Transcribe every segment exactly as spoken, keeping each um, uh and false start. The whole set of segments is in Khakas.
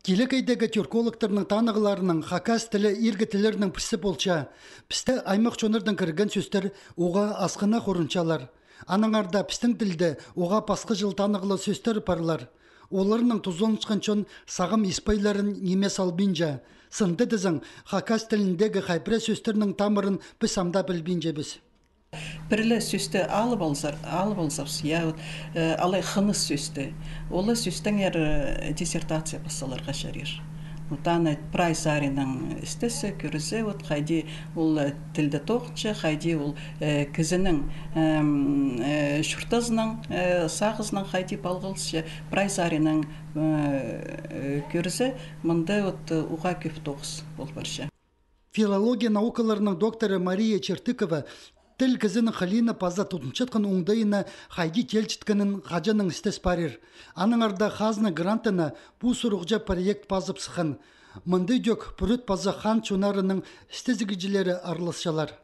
Килек айдағы тюркологтарның танығларының хакас тілі иргі тіллернің пірсі полча. Пісте аймах чоннардаң кірген сӧстер уғаа асхынах орынчалар. Аннаңар даа пістің тілде уғаа пасха чыл танығлығ сӧстер парлар. Оларның тузаланчатхан чон сағам испайларын ниме салбинча. Сынды тізең, хакас тіліндегі хай пірее сӧстернің тамырын піс ам даа пілбинчебіс. Пір ле сӧсті алып алзар, алып алзабыс, я, вот, э, алай хыныс сӧсті. Ол сӧстеңер, э, диссертация пас саларға чарир. Вот аны прай саринаң істезі, кӧрізі, вот хайди ол, э, тілде тоғынча, хайди ол, э, кізінің, эм, э, чуртазынаң, э, сағызынаң хайди палғалысча, прай саринаң, э, э, кӧрізі, мында вот, э, уғаа кӧп тоғыс пол парча. Филология наукаларының докторы Мария Чертыкова тіл кізінің хылиина паза тудынчатхан оңдайына хайди тилчеткенін хаҷаннаң істес парир. Аннаңар даа хазна грантына пу сурығҷа проект пазып сыххан. Мындағ дӧк пӱрӱт паза хан чоннарының істезігҷілері араласчалар.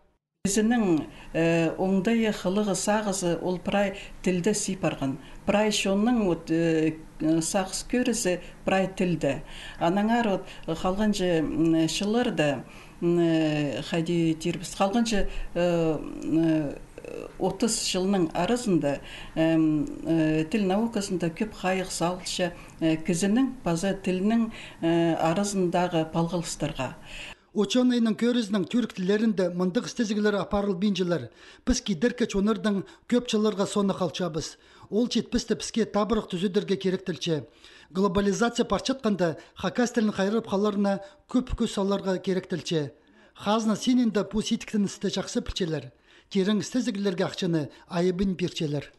Кізінің, э, оңдайы, хылығы, сағызы ол прай тілде сый парған. Прай чонның вот, э, сағыс кӧрізі прай тілде. Аннаңар вот халғанҷы, м, чылларда, м, э, хайди тирбіс, халғанҷы, э, м, э, отыс чылның аразында, эм, э, тіл науказында кӧп хайығ салылча, э, кізінің паза тілнің, э, аразындағы палғалыстарға. Учёнайның кӧрізінең тӱрк тіллерінде мындағ істезіглер апарылбинчалар. Піс кидеркі чоннардаң кӧп чылларға соны халчабыс. Ол читпесте піске табырах тӱзедерге киректелче. Глобализация парчатханда хакас тілін хайрап халарына кӧп кӱс саларға киректелче. Хазна синінде пу сидіктеністі чахсы пілчелер. Тирең істезіглерге ахчаны айабын пирчелер.